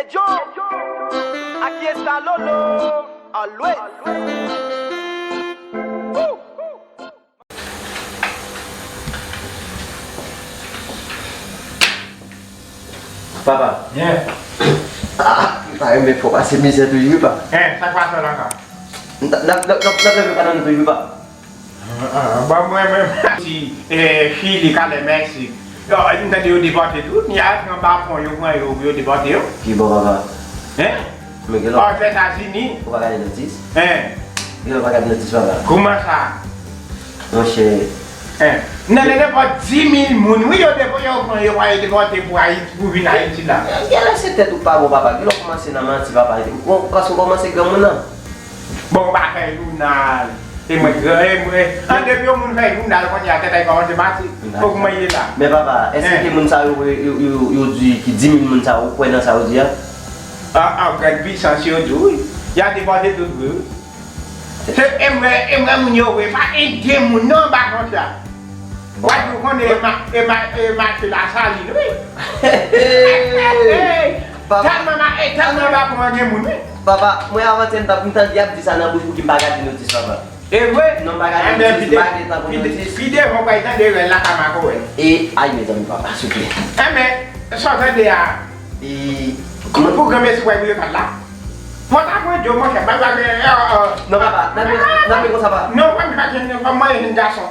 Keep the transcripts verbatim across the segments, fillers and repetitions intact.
Joe, aquí está Lolo, always. Papa. Yen. Ah, m ta renmen fè w pase mizè toujou wi, papa. Yen, sa k pase la ka? N ap, n ap, n ap, n ap leve pa nan nou toujou, papa. Ah, ah, bon, mwen menm. Si, eh, Chili, Kalè, Meksik. Yo, m tande yo depòte tout. Ni a anba pon, yo pran yo, yo depòte yo. Ki bò, papa? Yen? Men gen lè. Òzetazini. Ou pa gade notis? Yen. Gen lè ou pa gade notis, papa. Kouman sa? Monchè. Yen. Nan nenpòt dis mil moun, wi, yo depo-, yo pran, yo pran, yo depòte pou Ayiti, pou vin Ayiti la. Gen lè se tèt ou pa bon, papa. Gen lè ou kòmanse nan manti, papa. Bon, paske ou kòmanse granmoun nan. Bon, ou pa fè jounal. E mwen, e mwen, an depi yon moun fè jounal, kounye a tèt a li kòmanse pati. Fòk mwen ye la. Men papa, èske moun sa yo, yo, yo, yo di ki di mil moun sa yo, ou kwè nan sa yo di a? An, an, gad pisans yo di wi. Y a depòte tout vre wi. Se, e mwen, e mwen moun yo vre, pa ede moun non anba kontra. Bon. Wadjou konnen e ma-, e ma-, e mache Lasalin, wi. Papa. Tèlman ma-, e tèlman anba pon an gen moun, wi. Papa, mwen avantyè m t ap, m tande y ap di sa nan bouch pou ki m pa gade notis, papa. E vre? Non, m pa gade notis, m pa gen tan pou notis. Pi devan, w pral tande rèl la ka makowèl. E, ay, mezanmi, papa, souple. Enben, sa w tande a? E, kòman pou granmesi w pral vire kat la? Fò ta pran dlo, monchè, pa, pa, eh, eh, eh. Non, papa, n ap, n ap konsa, papa. Non, pa, pa, pa, pa, mwen, jèn gason.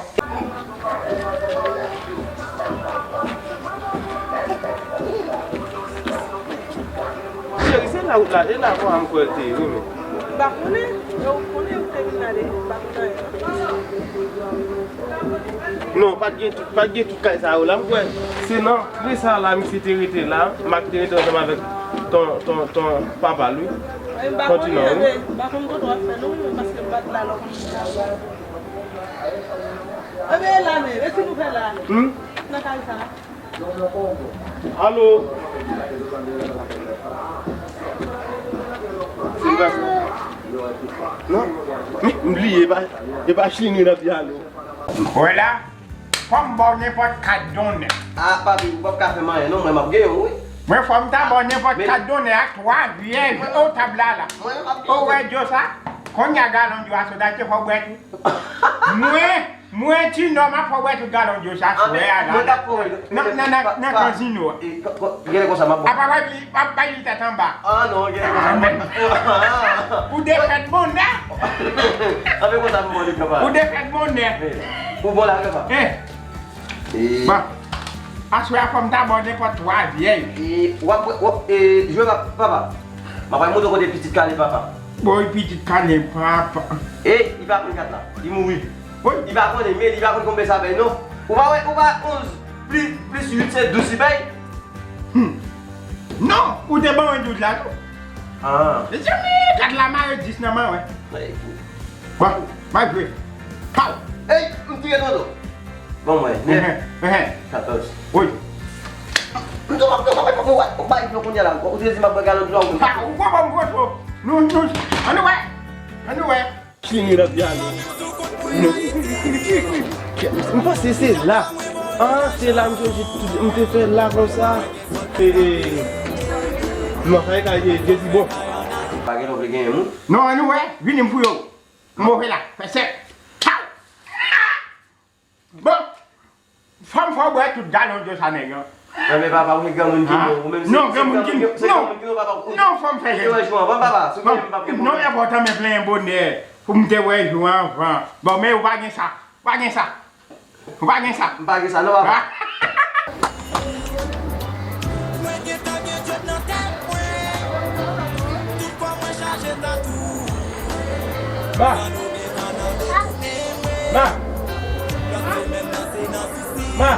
Cheri, se la wout la, e la kò a m kwè l te ye, wi, men. M pa konnen, e ou konnen ou te vin la de, m pa konnen anyen. Non, pa t gen tout, pa t gen tout kay sa yo la, m kwè. Se nan pre sa la, misye te rete la, Mak te rete ansanm avèk ton, ton, ton papa l, wi. Kontinan, wi. M pa konn kote w ap fè non, wi, paske m pa t la lè w konn fè sa. Anben, e la menm, e ki nou fè la? Hmm? Nan kay sa. Alo? Silvès. Non? Mi, m bliye, e pa, e pa Chini nan pyalo. Wè la, fò m ba w nenpòt kat donnè. Ah, papi, ou p ap ka fè m anyen non, mwen m ap genyen w, wi. Mwen fò m ta ba w nenpòt kat donnè ak twa vyèj o tab la la. Ou wè dlo sa? Kounye a galon dlo a sot, achte fò w bwè tou. Mwen, mwen, Ti Nò, m ap fè w bwè tout galon dlo sa swè a la. Nan, nan, nan, nan kazino a. Genlè konsa m ap bwè. Apa w ap bay li tèt anba? Ah non, genlè konsa m ap bwè. Ou defèt bonnè. Anben konsa m bwè li, papa. Ou defèt bonnè. Ou bon la, papa. Bon, aswè a fò m ta ba w nenpòt twa vyèj. W ap, w ap, jwe, papa. M ap al montre w kote pitit kale, papa. Bon, pitit kale, papa. Ey, li pa konn kat la. Li mouri. Wi. Li pa konnen, men li pa konn konbyen sa fè non. Ou pa wè, ou pa onz plis, plis uit se douz li bay? Hmm. Non, ou te ban mwen douz la tou. Ah. Mezanmi, kat la mare dis nan men, wè. Bon, m ap jwe. Pow! Ey, m tire tonton. Bon, mwen, nèf, katòz. Wi. M tou, m ap, m ap, m ap, m ap, m ap, m ap, kounye a la, ou te di m ap bwè galon dlo a, ou konn. Ha, ou konprann m pran tro. Nou, nou, ann nou wè. Ann nou wè. Fini nan pyalo. M panse se la. Ah, se la m sonje tout, m te fè la konsa. E, e, non, sa e ka, e, Jezi bon. Pa gen lè w vle genyen moun. Non, ann nou wè, vini m fouye w. M move la, fè sèk. Pow! Bon, fò m fè w bwè tout galon dlo sa nèg an. Non, men papa, ou se granmoun ki bon, ou menm se, non, se granmoun ki, se granmoun ki bon, papa. Non, fò m fè jèn. Ou te wè jou anvan, papa, sou ki m pa pran. Non, e enpòtan men plenyen bonè pou m te wè jou anvan. Bon, men ou pa gen sa, ou pa gen sa. Ou pa gen sa. M pa gen sa, non, papa. Mwen gentan gen djòb nan tèt mwen. Tout kò mwen chaje tatou. Ma. Ma. Ma.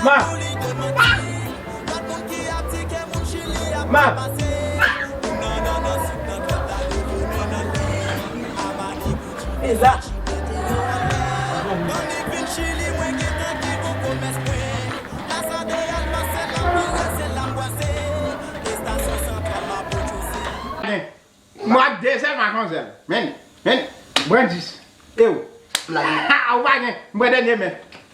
Ma. Ma. Eza. Mwa de sèl makanzèl. Men, men, brandis. E w. Ou pa gen, m pran dènye men.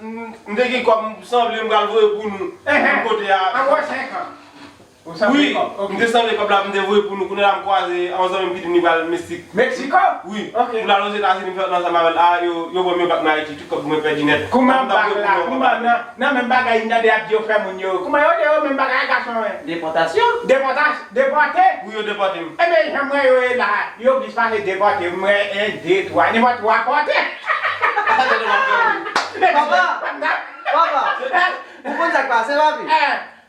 m, m te gen kòb, m sanble m pral voye pou nou. Pou kote a. Anwo senk an. Ou sanble kòb. Wi, m te sanble kòb la, m te voye pou nou. Kounye a m kwaze yon zanmi m ki di m li pral Meksik. Meksiko? Wi. Ok. Pou l al Ozetazini, m fè ansanm avè l. A, yo, yo ban m yon bak nan Ayiti, tout kòb mwen pèdi nèt. Kouman bak la? Kouman nan, nan menm bagay m tande y ap di yo fè moun yo. Kouman yo di yo menm bagay gason yo? Depòtasyon. Depòtas-, depòte? Wi, yo depòte m. Enben, jan m wè yo ye la, yo plis pase depòte m, mwen, en, de, twa, nenpòt twa pòte. Sa tande w ap fè wi. Papa! Papa! Ou konn sa k pase, papi?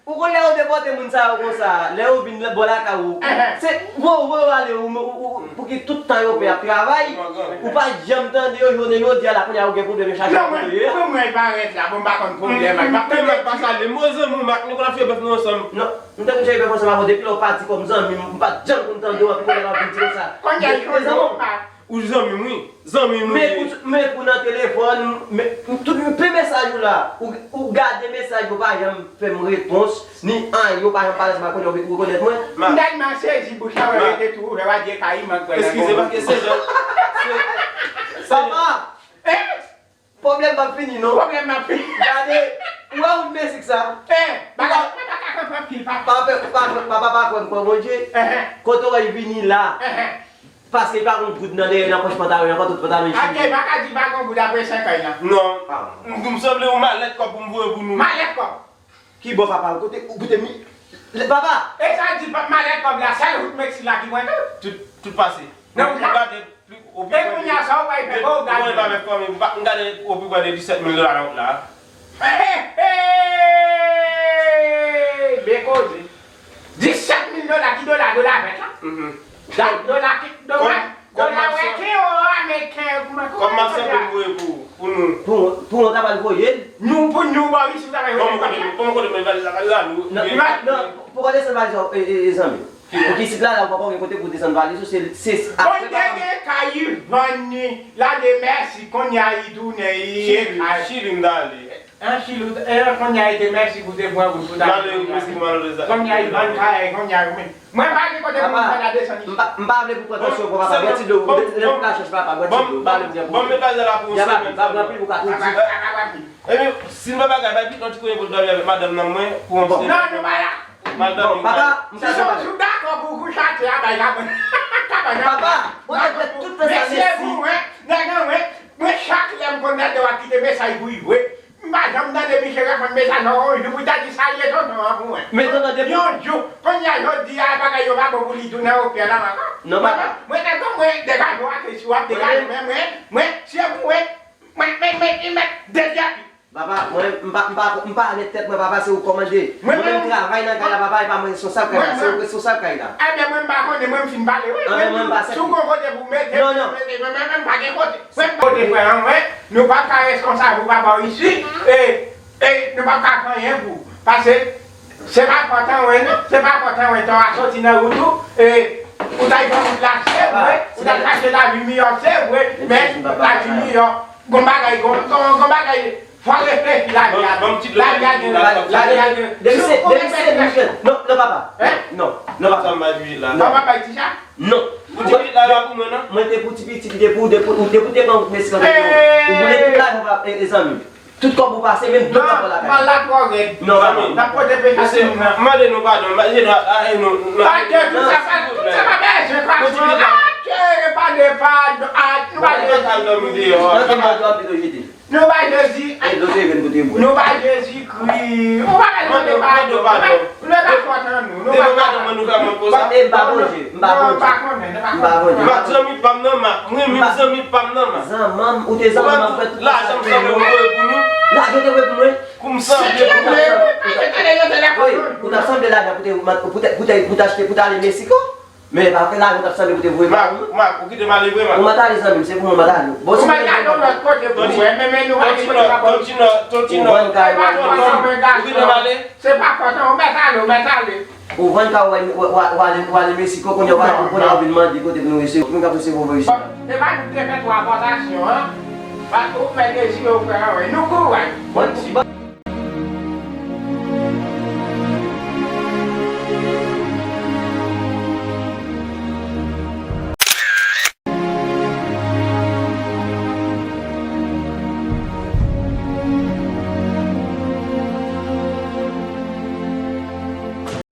Ou konn lè yo depòte moun sa yo konsa, lè yo vin bò lakay ou, se voye yo ale ou, ou, ou, pou ki tout tan yo fè ap travay, ou pa janm tande yo, jounen jodi a la, kounye a ou gen pwoblèm, yo chache kote yo ye. Non, mwen, mwen, mwen parèt la, bon, m pa konn pwoblèm, m pa tande. Mwen pa sa le, mwen zanmi w, Mak, nou konn ap fè bèf nou ansanm. Non, m te konn fè bèf ansanm avè w, depi lè w pati kòm zanmi m, m pa t janm konn tande w, epi kounye a la w vin di konsa. Kounye a, ou zanmi m, wi. Zanmi m, wi. Men kou, men kou nan telefòn, men tout, pe mesaj ou la, ou, ou gade mesaj yo pa janm fè m repons, ni anyen, yo pa janm pale ansanm ak mwen, yo rekonèt mwen. M tèlman sezi bouch la, mwen rete tou ouvè, w a di e kayiman k pral nan gongon. Eskize, paske se jan, se, se jan. Papa! Pwoblèm p ap fini, non. Pwoblèm p ap fini. Gade, ou wè wout Meksik sa? Eh, bagay, papa ka konprann anpil, papa. Papa, papa, papa pa kwè m kwè Bondye. Kote w wè l vini la? Paske li pa gen goud nan dèyè nan pòch pantalon, nan pòch pantalon li fini. Ake, pa ka di pa gen goud apre senk an la. Non. M, m sanble yon malèt kòb pou m voye pou nou. Malèt kòb? Ki bò papa? Kote, kote mi, papa! E sa di pa malèt kòb la, sèl wout Meksik la ki pran tout. Tout, tout pase. Nan wout la? Ou gade pli, ou pi pran de, e kounye a sa ou pral fè, bon, ou gade. Mwen pa met fanmi, m gade ou pi pran de disèt mil dola nan wout la. Hey, hey! Byen koze. Disèt mil dola, ki dola, dola vèt la? Mhm. Da-, dola ki, dola, kòm, kòm dola m ap wè san-, ki o ameriken, kòman, kòm m ap sanble voye pou, pou nou. Pou, pou mwen ta pral voye l? Nou, pou nou, ba wi, si w ta pral voye l. Kòman kote, kòman kote mwen valiz la, valiz la, nou, non, non, pou w desann valiz la, e, e, e, zanmi. Pou ki sit la, la, ou pa gen kote pou desann valiz ou, se, se, bon, apre te gen kay li vann li, l ale Mèsi, kounye a li tounen, li Chili, Chili m t ale. An Chili, e, kounye a li te Mèsi pou te pran wout pou ta. Malere, Mèsi, malere. Kounye a li vann kay, kounye a li, men. Mwen pa gen kote pou mwen pran la desann isit. M pa, m pa vle pou pran tansyon pou papa, bwè ti dlo, lè pou ka chèch papa, bwè ti dlo, pa vle m gen pwoblèm. Bon, men pa la pou yon semèn sèlman. Papa, anpil pou ka tout di. Ebyen, si n pa bagay, bay pitit yon ti kounye pou l dòmi avèk madanm nan mwen, pou yon semèn. Non, nou pa la. Madanm, papa, m ka konprann. Si se yon jou dakò pou w kouche atè a, bay kabann. Kabann nan. Papa, mwen te fè tout tan sa, Mèsi. Mesye, pou mwen, nèg an mwen, mwen chak lè m konn nèg yo ap kite mesaj pou li vre. M Pa janm tande misye reponn mesaj nan yon jou pou l ta di salye tonton an pou mwen. Men tonton depi yon jou, kounye a jodi a bagay yo pa bon pou li tou nan opè la ankò. Non, papa. Mwen, mwen, mwen, degaje w ake si w ap degaje, men mwen, mwen, si e pou mwen, mwen, mwen, mwen, mwen, mwen, degaje. Papa, mwen, m pa, m pa, m pa nèt tèt mwen, papa, se ou k kòmande. Mwen menm, m travay nan kay la, papa, e pa mwen responsab kay la, se ou k responsab kay la. Ebyen, mwen, m pa konnen, mwen, m fin pale, wi. Mwen, si w gon kote pou mete, mete, mwen, mwen, mwen, m pa gen kote. Mwen, m pa kote frè an, mwen, nou p ap ka responsab pou papa w isit, e, e, nou p ap ka fè anyen pou ou. Paske, se pa fòt an mwen, non, se pa fòt an mwen, tan w a soti nan wout ou, e, ou t al pran wout la, se vre, ou t al chache lavi miyò, se vre, men lavi miyò, gon bagay, gon, gon, gon bagay, fò reflechi lavi a. Lavi a gen, lavi a gen. Depi se, depi se nou jwenn. Non, non, papa. Non, non, papa. Sa m pa di la. Non, papa, di sa? Non. Pou ti pitit la, la pou mwen, non? Mwen te pou ti pitit, li te pou, depi, ou te pou te pran wout Mesikan, ou boule tout lajan, papa, e, e zanmi. Tout kòb ou pase, menm dola pou lakay. Mal la twò rèd. Non, zanmi, n ap pote peche sou moun nan. Mande nou padon, mande nou, a, e nou, nou. Adye, tout sa pa, tout sa pa bezwen kwa sou. Adye, pa de padon, a, nou pa bezwen. Nan ki mòd w ap vin jete? Nou ba Jezi, nou ba Jezikri, ou pa bezwen mande padon. Nou pa fòt an nou, nou pa fòt an nou. E m pa Bondye, m pa Bondye. M pa Bondye. Mak zanmi pa m nan, Mak. M renmen zanmi pa m nan, Mak. Zanmi m, ou te zanmi m, m ap fè tout sa pou ou. Lajan m sanble ou voye pou nou. Lajan te voye pou mwen. Kou m sanble pou ou. Wi, ou t ap sanble lajan pou te, pou te, pou te, pou te achte, pou te ale Meksiko. Men pa fè lajan w t ap sanble pou te voye ba ou, non? Mak, ou kite m ale vre, Mak. Ou mèt ale, zanmi m, se pou mwen m ap ale. Bon, si ou mèt ale yon lòt kote pou mwen, men, men nou ale kote pa bon. Tonton, Tonton, ou vann kay ou, ou kite m ale. Se pa fòt an, ou mèt ale, ou mèt ale. Ou vann kay ou, w, w, w ale, w ale Meksiko, kounye a w pa, kounye a w vin mande kote pou nou resevwa, pou nou ka resevwa w isit. Bon, se pa nou ki te fè twa pòtasyon an, paske ou fè dezi yo frè an, nou kouraj. Bon, bon.